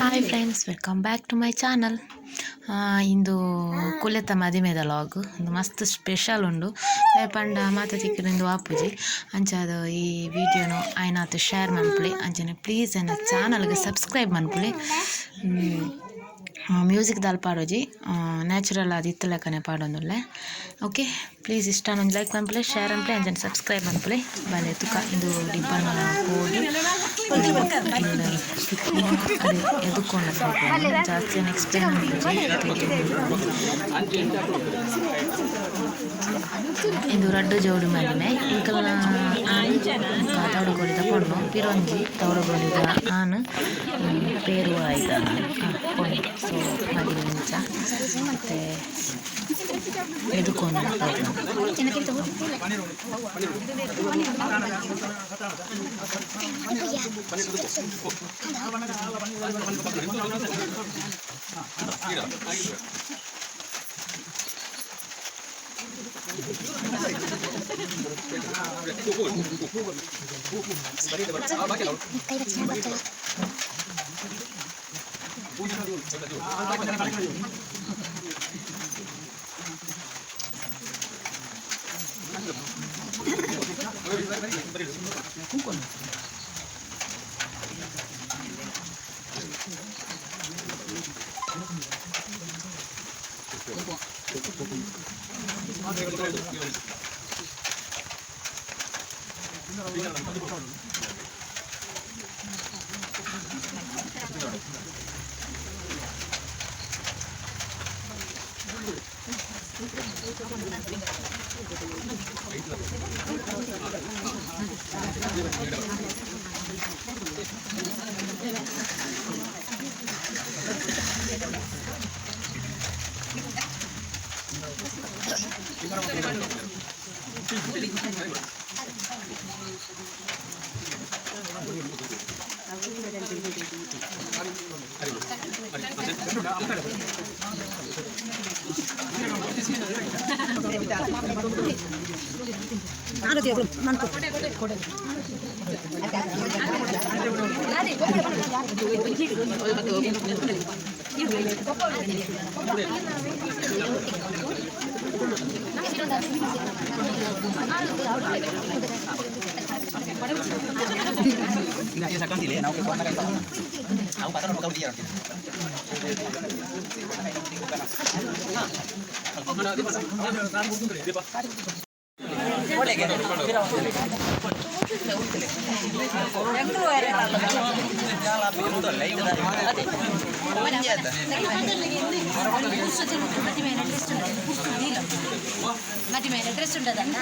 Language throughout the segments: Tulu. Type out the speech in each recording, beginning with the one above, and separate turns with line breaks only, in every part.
Hi friends, welcome back to my channel. ಇಂದು ಕುಲೆತ ಮದಿಮೆದ ಲಾಗ್. ಇಂದು ಮಸ್ತ್ ಸ್ಪೆಷಲ್ ಉಂಡು. ಪಂಡ ಮಾತ ತಿಕ್ಕುನು ಇಂದು ಆಪುಜಿ. ಅಂಚಾದ್ ಈ ವಿಡಿಯೋನು ಆಯ್ನಾತ್ ಶೇರ್ ಮನ್ಪುಲೆ. ಅಂಚನೆ ಪ್ಲೀಸ್ ಎನ್ನ ಚಾನಲ್ಗೆ ಸಬ್ಸ್ಕ್ರೈಬ್ ಮನ್ಪುಲೆ. ಮ್ಯೂಸಿಕ್ ದಾಲ್ ಪಾಡೋಜಿ, ನ್ಯಾಚುರಲ್ ಆದ್ ಇತ್ತ್ ಲೆಕ್ಕನೆ ಪಾಡೊಂದುಲ್ಲೆ. ಓಕೆ, ಪ್ಲೀಸ್ ಇಷ್ಟ ಒಂಜಿ ಲೈಕ್ ಮನ್ಪುಲೆ, ಶೇರ್ ಮನ್ಪುಲೆ, ಅಂಚನೆ ಸಬ್ಸ್ಕ್ರೈಬ್ ಮನ್ಪುಲೆ. ಬಲೆ ತುಕ. ಇಂದು ಡಿಬ್ಬನ ಪೋದು ಎದುಕೊಂಡು ಜಾಸ್ತಿ ಎಕ್ಸ್ಪ್ಲೇನ್ ಮನ್ಪುಜಿ. ಇಂದು ರಡ್ಡ್ ಜೋಡಿ ಮದಿಮೆ. ಇಂಕಲ್ನ ಆನ್ ತೌಡುಗೋಳಿದ ಪೊಣ್ಣು, ಪಿರೊಂಜಿ ತೌಡುಗೋಳಿದ ಆನ್, ಪೇರುವಾಯಿದ ಪೊಣ್ಣು. ಸೊ ಮದಿಮೆ ಇಂಚ ಮತ್ತೆ ಎದುಕೊಂಡು.
ಡ್ರೆಸ್ ಉಂಟದಲ್ಲ.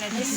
ಡ್ರೆಸ್.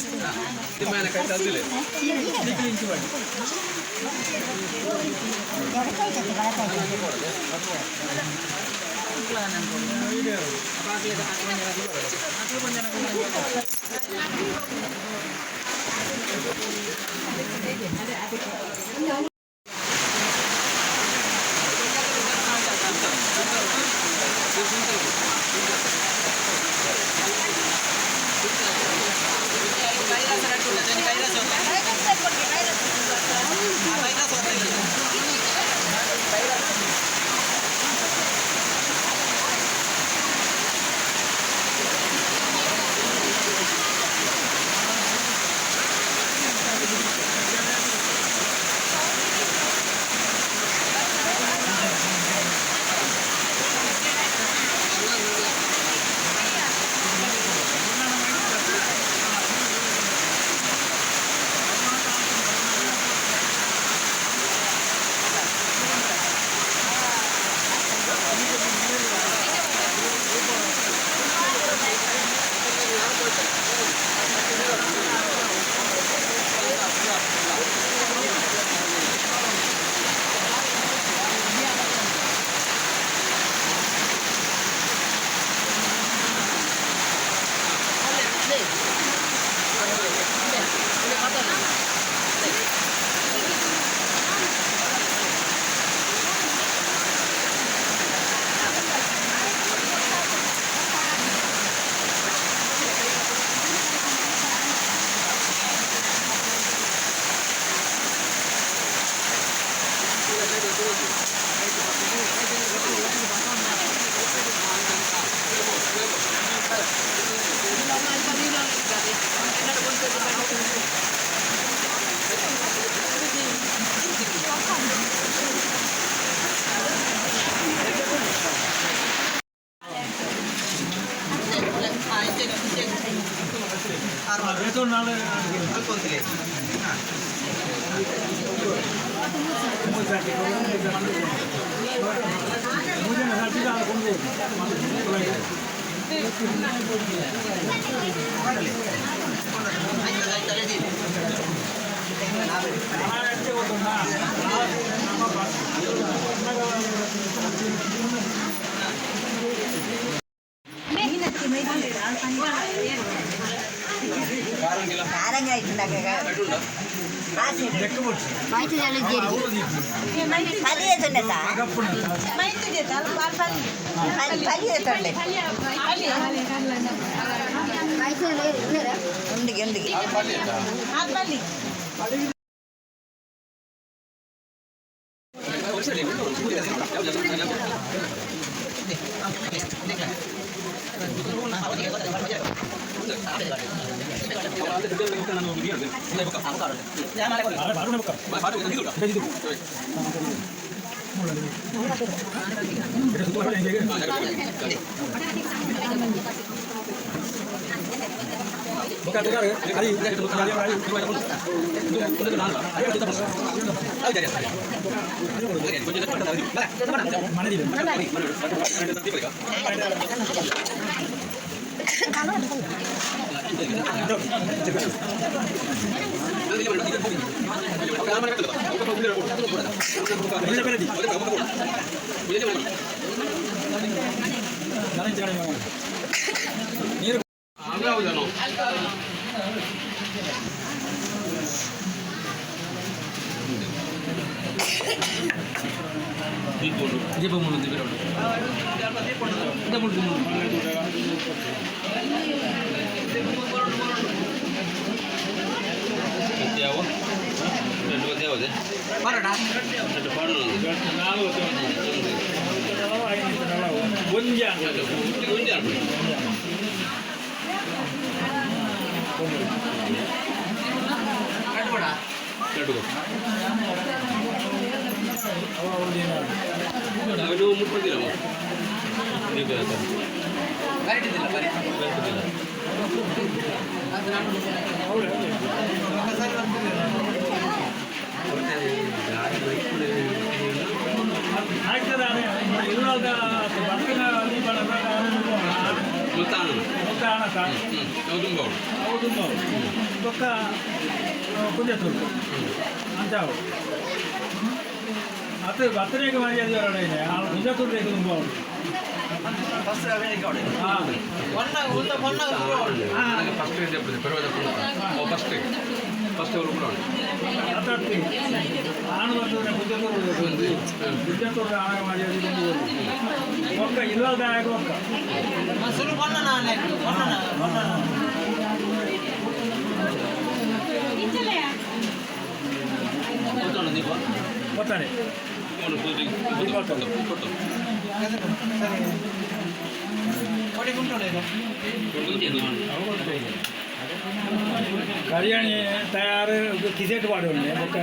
ಕರಿಯಾಣಿ ತಯಾರು ಕಿಸೆಟ್ ಪಾಡೋಣ ಬೊಕ್ಕ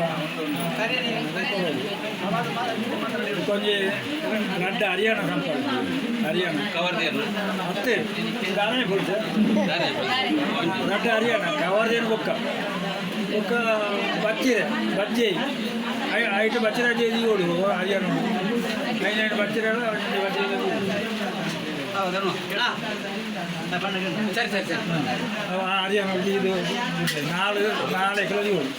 ಕೊಂಜಿ ರಡ್ಡ ಹರಿಯಾಣ ಸಂಪಾಡ ಹರಿಯಾಣ ಮತ್ತೆ ದಾನೇ ಫುಲ್ ರಡ್ಡ ಹರಿಯಾಣ ಕವರ್ದೇನು ಬೊಕ್ಕ ಬೊಕ್ಕ ಬಚ್ಚಿರೆ ಬಜ್ಜಿ ಐಟು ಬಚ್ಚಿರ ಓಡು ಹರಿಯಾಣ ಐನೈದು ಬಚ್ಚಿರ ಬಚ್ಚಿರ.
ಸರಿ ಸರಿ ಸರಿ.
ಹರಿಯಾಣ ಇದು ನಾಲ್ ನಾಲ್ಕು ಕಿಲೋ ಓಡು.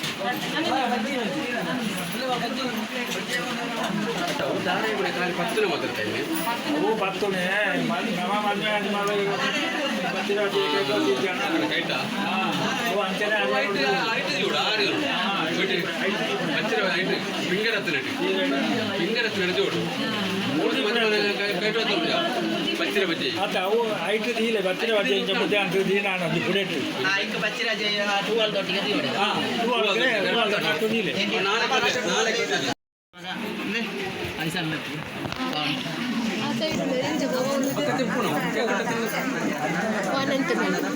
ಅವು ಪತ್ತುನೆ ನಮ ಮದ್ಮೆ ಬಚ್ಚಿರ ಅವು ಅಂಚನೆ. ಅತ್ತ ಅವು ಐಟ್ ದೀಲೆ ಬಚ್ಚಿರ ಬಜ್ಜೆ ಇಂಚ ಬುದ್ಧಿ ಅಂತ ದೀನ ಒಂಜಿ ಪುಡೆಟ್. ಹಾಂ, ಟುವಾಲ್ ನಾಲ್ಕು ದೀಲೆ.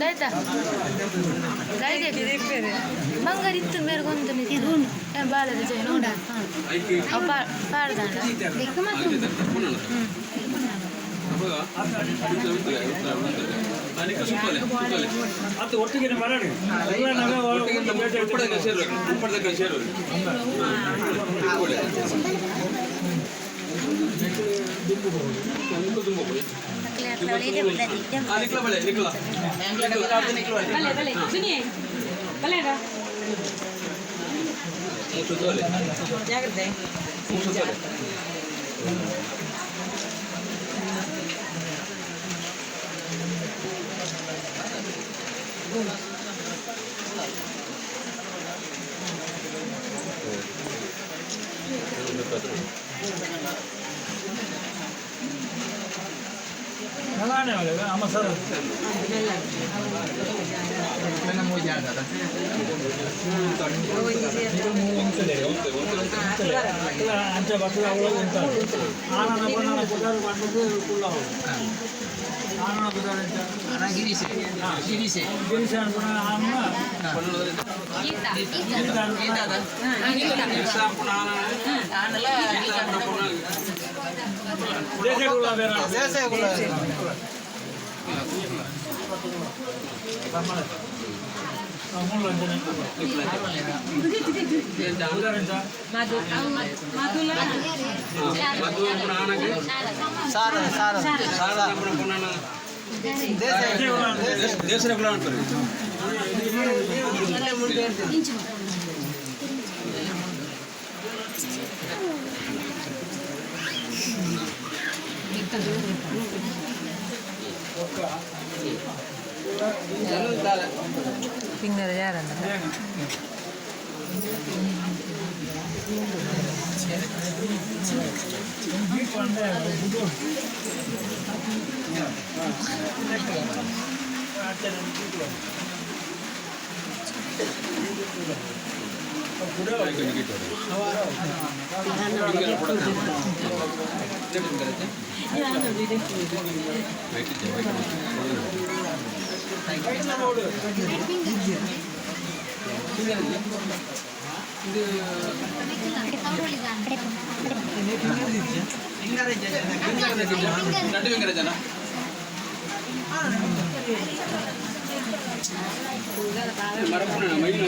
ದಾಯ್ತಾ ಬಂಗಾರ ಇತ್ತು ಮೇರೆ ಗೊಂದು ಬಾಳದ ಜೈ ನೋಡ ಅವು ಪಾಡ್ದಾಂಡ.
ಅದು ಒಟ್ಟಿಗೆ ಬರಡಿ. ಅಮ್ಮ ಸರ್. ಅಂಚೆ ಬರ್ತದೆ ಅವಳು ఉంటారు. ಆನನ ಪೊನ್ನನ ಪುದಾರು ಬಂದದ್ದು ಕುಳ್ಳವು. ಆನನ ಪುದಾರು ಎಂತ?
ಗಿರೀಶ್ ಗಿರೀಶ್.
ಗಿರೀಶ ಅನ್ಪುನ ಆನನ ಗೀತ ಅನ್ಪುನ ದೇಶ ಕುಳ್ಳ ಬೇರೆ. ಮೂರು ಅಂಚನೆ ಪುದಾರ್ ಎಂತ?
ದೇಶದ ಕುಲ ಅಂತಾರೆ.
ಫಿಂಗರ್ ಯಾರಂದ್ರೆ?
ನಡು ವೆಂಕಟಜನ. ಮರಪುಣ ಮೈನ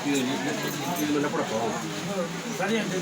ಇದು ಇದು ಮಂಡಪಡಪ್ಪ.
ಸರಿ ಅಂತ.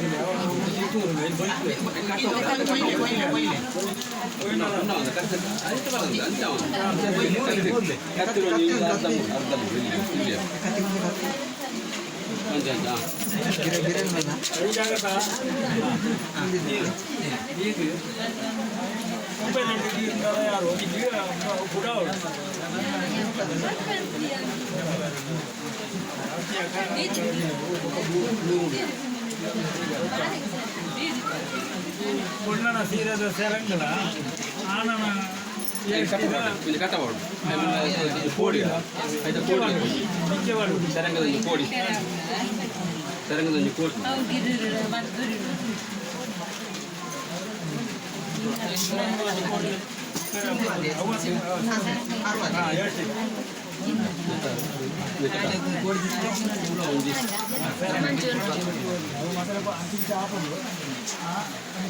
ಪೊಣ್ಣನ ಸೀರೆದ ಸೆರಂಗಲ ಆನನ.
ಕಟ್ಟವಾಡು ಕೋಡಿ ಆಯ್ತಾ? ಕೋಡಿ ಸೆರಂಗದೊಂದು ಕೋಡಿ, ಸೆರಂಗದೊಂದು ಕೋಡಿ.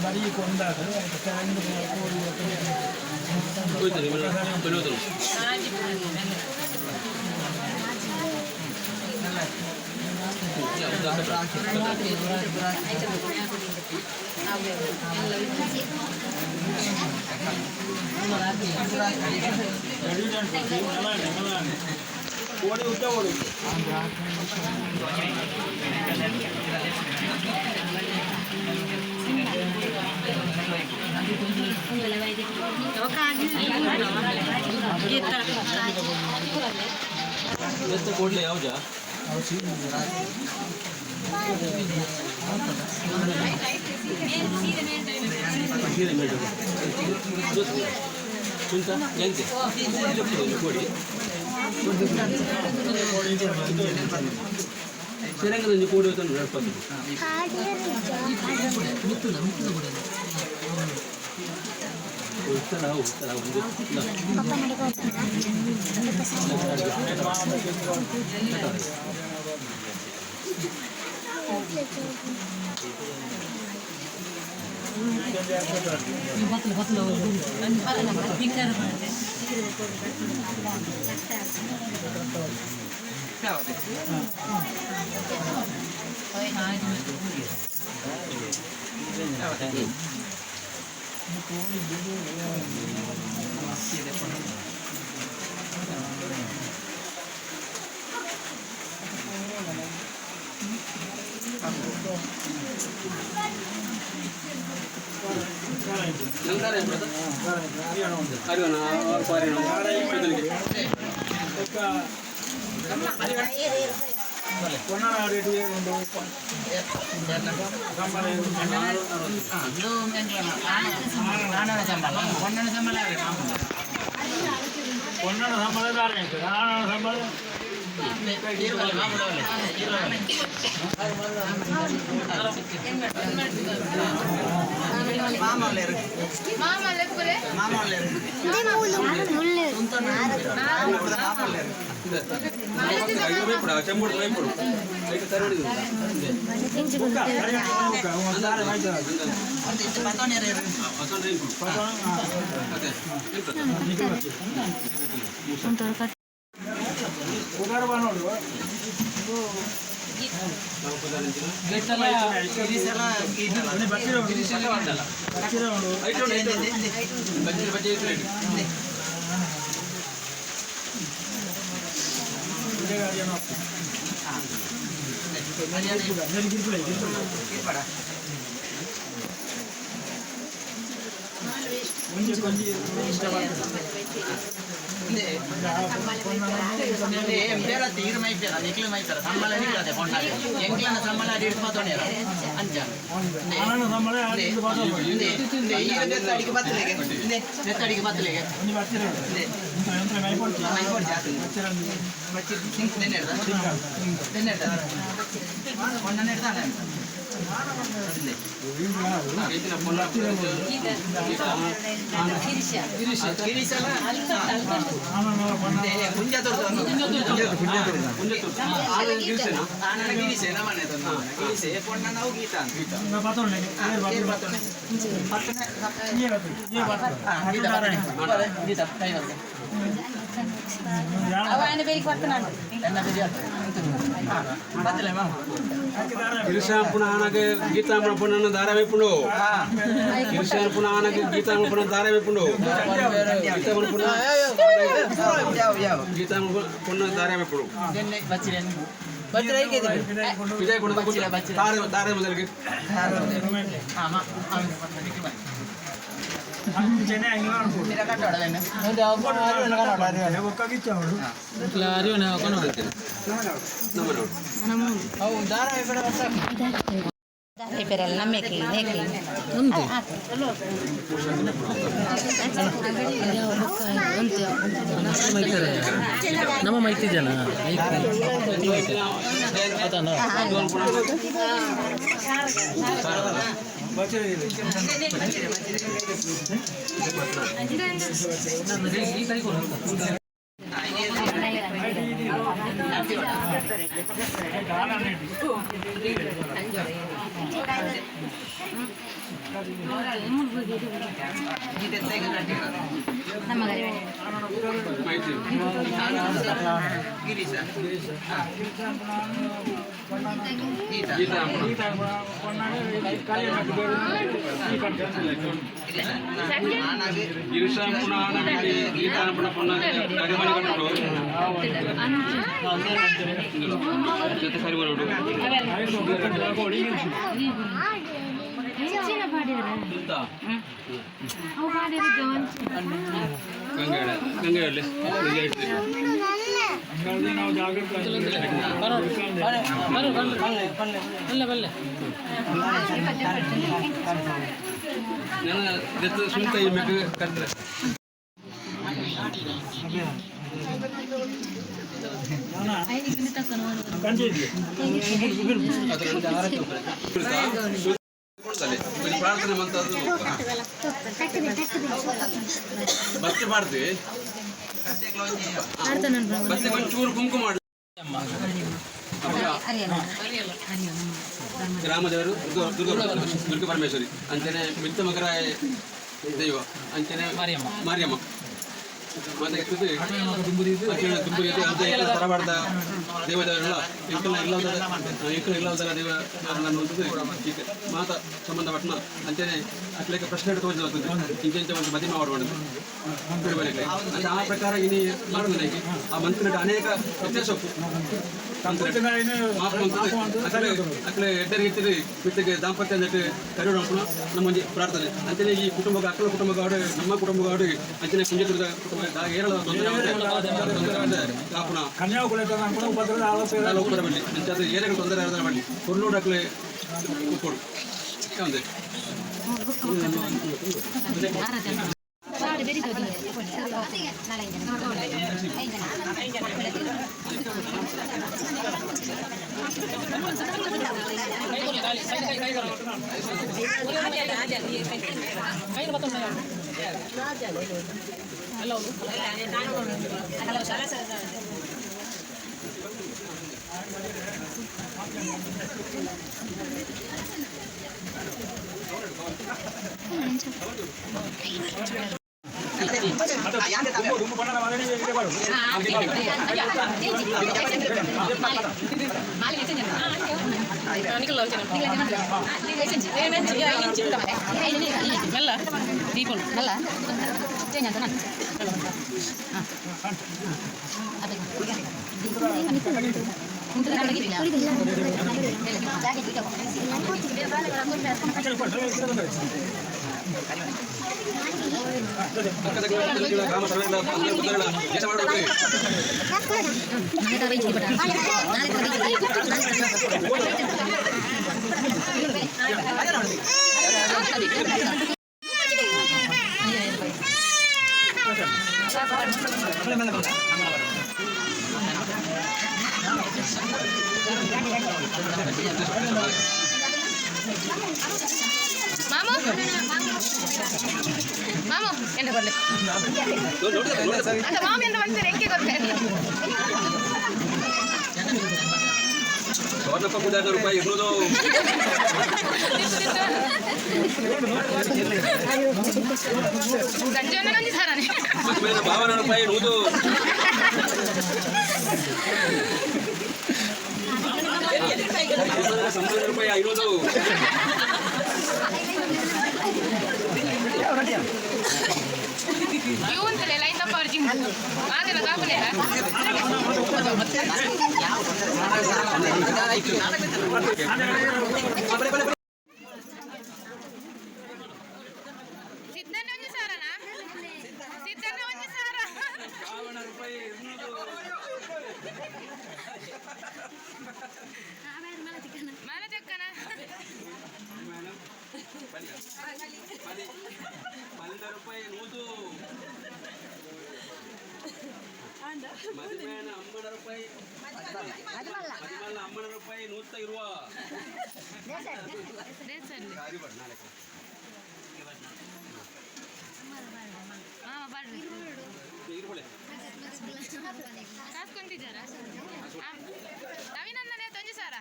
ಬರೀ ಕೊಂಡಾಗ ಕೋಡಿ. ಕೋಡಿ ಉದ್ದ ಓಡಿ.
ಕೂಡಲೇ ಯಾವ್ದಾ? ಕೋಡಿ ಸೆರಂಗದೊಂದು ಕೋಡಿ ನಡ್ಪತ್ತು. ಉತ್ತರ ಉತ್ತರ ಒಂದು.
ನಮ್ಮ ಮೈತಿ ಜನ
ಪ್ರಾರ್ಥನೆ ಮಂತದ್ದು ಬತ್ತೆ ಮಾಡ್ತೀವಿ ಬತ್ತೆ ಒಂಚೂರು ಕುಂಕುಮ. ಗ್ರಾಮದೇವರು ದುರ್ಗ ದುರ್ಗ ಪರಮೇಶ್ವರಿ ಅಂಚನೆ ಮಿತ್ತ ಮಕರಾಯ ದೈವ ಅಂಚನೆ ಮಾರಿಯಮ್ಮ ಮಾರಿಯಮ್ಮ ಮತ್ತೆ ಇರ್ತದೆ ಅಕ್ಲೆನ ದುಂಬುರೀತಿ ಅಂತ ಎಲ್ಲ ತರವಾಡದ ದೇವದೇವರೆಲ್ಲ ಎಂಕಲ್ನ ಇಲ್ಲ ಎಂಕಲ್ ಇಲ್ಲ ದೇವ ಅನ್ನುವಂಥದ್ದು ಮಾತ ಸಂಬಂಧಪಟ್ಟನ ಅಂಚನೆ ಅಕ್ಲೆಗೆ ಪ್ರಶ್ನೆ ತೋರಿಸುವಂಥದ್ದು ಇಂಚ ಒಂದು ಮದಿಮ ಮಾಡುವಂಥದ್ದು ಅಂತ ಆ ಪ್ರಕಾರ ಇನಿ ಮಾಡೋದು ಆ ಮಂತ್ರಿನ ಅನೇಕ ವ್ಯತ್ಯಾಸ ಅಕ್ಲೆ ಎಡ್ಡೆ ರೀತಿಯಲ್ಲಿ ಮಿತ್ತಿಗೆ ದಾಂಪತ್ಯ ಅಂದಟ್ಟು ಕರುಣ ನಮ್ಮೊಂಜಿ ಪ್ರಾರ್ಥನೆ. ಅಂಚನೆ ಈ ಕುಟುಂಬ ಅಕ್ಕಲ ಕುಟುಂಬ ನಮ್ಮ ಕುಟುಂಬ ಅಂಚನೆ ಕುಂಜತುರ್ಗ ಕುಟುಂಬ ಏರಳ ತೊಂದರೆ ತೊಂದರೆ ಕಾಪುಣ ಉಪದ್ರ ಬಲ್ಲಿ ಅಂಚಾದ ಏರೆಗಳು ತೊಂದರೆ ಆದ್ರೆ ಬಲ್ಲಿ ಕೊರ್ಲೋಡು ಅಕ್ಲೆ ಉಪ್ಪೋಡು ಒಂದೇ. ಗ್ರಾಮ ಸಭೆಗಳ ದೇಶ ಮಾಡೋದು.
ಮಾಮು ಮಾಮು ಎಂತ ಕೊಡ್ಲಿ ಅಂತ ಮಾಮು ಎಂತ ಮಾಡ್ತಾರೆ ಎಂಕೆ ಕೊಡ್ತಾರೆ.
ಸ್ವರ್ಣಪ್ಪ ಪೂಜಾರಿ ರೂಪಾಯಿ 200.
ಗಂಜಿ ಒಂಜಿ ಸಾರಾನೆ.
ಮದುವೆಯ ಭಾವನ ರೂಪಾಯಿ 100. ಸಂಬಳ ರೂಪಾಯಿ 500.
ಇವು ಅಂತಲೇ ಲೈನ್ ತಪ್ಪ ಅರ್ಜಿ ಮಾತೆಲ್ಲ ಕಾಪುಲೆ. ಸಿದ್ದಣ್ಣ ಒಂಜಿ ಸಾರನಾ? ಸಿದ್ದಣ್ಣ ಒಂಜಿ ಸಾರ.
ಭಾವನ ರೂಪಾಯಿ 200.
ಮಾಲ ಚಕ್ಕನ.
12 ರೂಪಾಯಿ 100. ಮದುವೆನ ಅಮ್ಮನ ರೂಪಾಯಿ ಮದುಮಲ್ಲ ಅಮ್ಮನ ರೂಪಾಯಿ ನೂತ ಇರುವ.
ಮಾಮ ಬಾಡ್ರಿ.
ಇರ್ಬಳೆ.
ಕಾಸು ಕೊಂತಿದ್ದಾರಾ? ನವೀನಂದನೆ ತೊಂಜಿ ಸಾರ.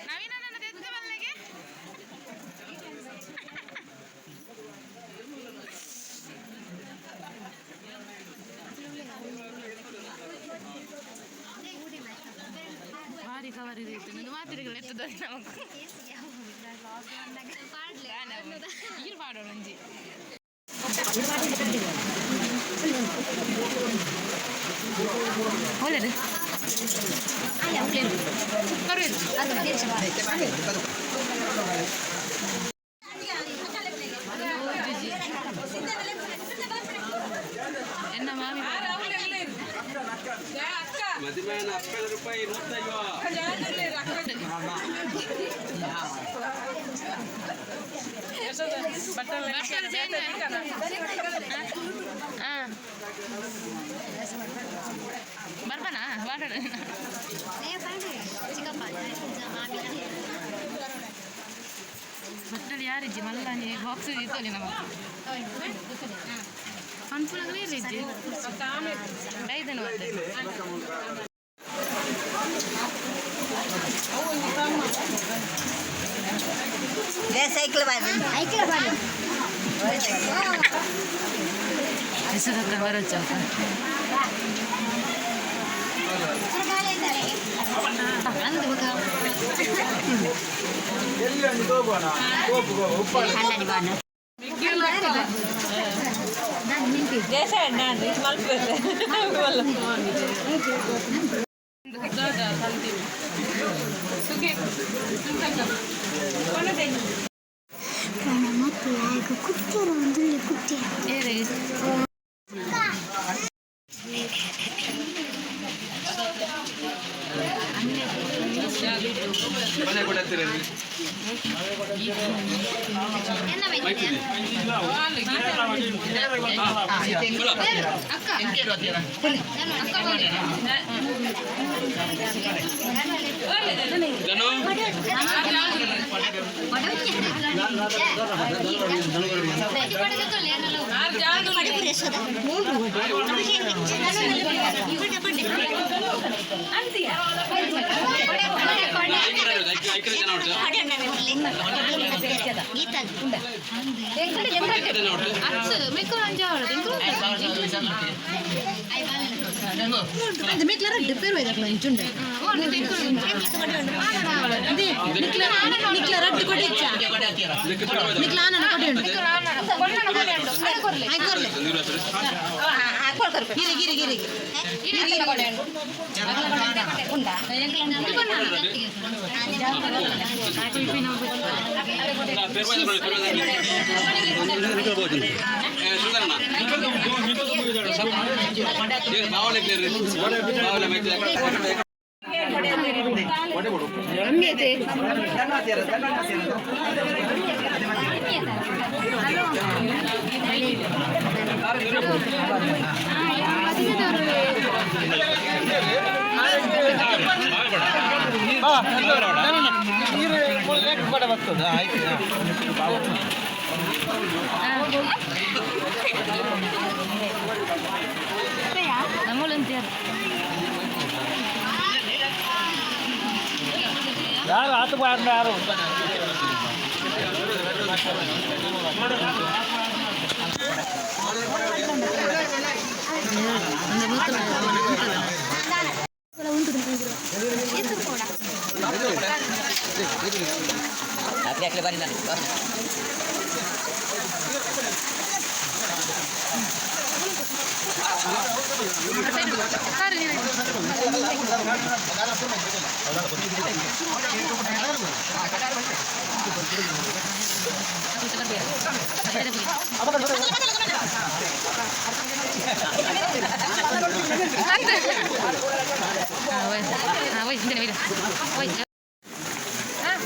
ನವೀನಂದನ ತೆತ್ತು ಬಲ್ಲೆಗೆ. ಭಾರಿ ಕವರ್ ಇದೆ ಇತ್ತು ಮಾತ್ರೆಗಳು ಎತ್ತದ ನಮಕ್ ಈರು ಪಾಡೋಣ ಒಂಜಿ ಒಳ್ಳೆದು ಬರುವುದು. ಎನ್ನ ಮಾಮಿ.
ಮದುವೆನ ಅಪ್ಪನ ರೂಪಾಯಿ 150.
ಬಟ್ಟಲು ಚೇಂಜ್ ಹಾಂ ಬರ್ಬನಾ ಬಾಟಲ್. ಬಟ್ಟಲು ಯಾರಿಜ್ಜಿ ಮಲ್ಲಾನಿ ಬಾಕ್ಸ್ ಇತ್ತಲ್ಲಿ ನಮ್ಮ ಅನ್ಪುನಗಲೇ ಇಜ್ಜಿ ಐದನು.
ಸೈಕಲ್ ಬಾರಿ.
ಯಶೋದಕ್ಕ ಬರೋಚ.
ಎಲ್ಲಿ ಒಂದು ತೋಬೋಣ ಕೋಪು ಉಪ್ಪಾಡು.
ಕುಕ್ತಿರ ಒಂದು ಕುಕ್ತಿರ.
ಮನೆ ಕೊಡತ್ತೀರ. ಜನ. ಐಕರ ಜನ ಉಂಟು. ಐಕರ ಜನ ಉಂಟು. ಇದಕ್ಕೆ ನೀರು ಹೆಸರು. ಬಾವಲೆ.
ಯಾರು ಆತು ಬಾರ್ನ ಯಾರು?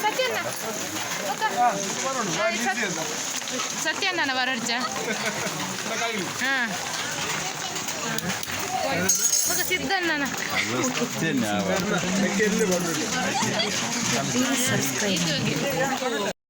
ಸತ್ಯಣ್ಣ, ಸತ್ಯಣ್ಣ ಬರೋಡ್ಚ. ಹಾಂ, ಸಿದ್ದಣ್ಣನ.
Please subscribe.